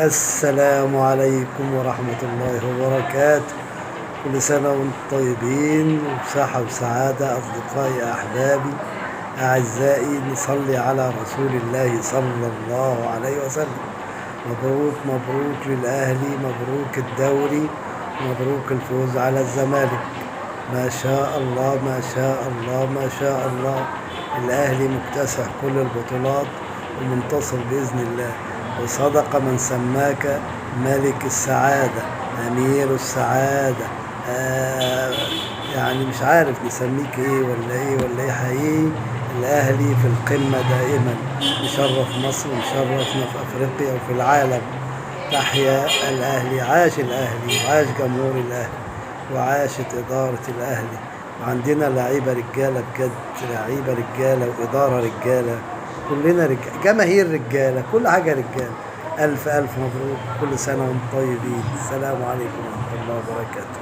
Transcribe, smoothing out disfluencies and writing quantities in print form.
السلام عليكم ورحمة الله وبركاته. كل سنة وانتم طيبين وبصحة وسعادة أصدقائي أحبابي أعزائي. نصلي على رسول الله صلى الله عليه وسلم. مبروك مبروك للأهلي، مبروك الدوري، مبروك الفوز على الزمالك. ما شاء الله ما شاء الله ما شاء الله، الأهلي مكتسح كل البطولات ومنتصر بإذن الله. وصدق من سماك ملك السعادة، أمير السعادة. يعني مش عارف نسميك إيه ولا إيه ولا إيه. حقيقي الأهلي في القمة دائما، مشرف مصر ومشرفنا في أفريقيا وفي العالم. تحيا الأهلي، عاش الأهلي وعاش جمهور الأهلي وعاشت إدارة الأهلي. وعندنا لعيبة رجالة بجد، لعيبة رجالة وإدارة رجالة، كلنا رجالة، جماهير رجالة، كل حاجة رجالة. ألف ألف مبروك، كل سنة وانتم طيبين. السلام عليكم ورحمة الله وبركاته.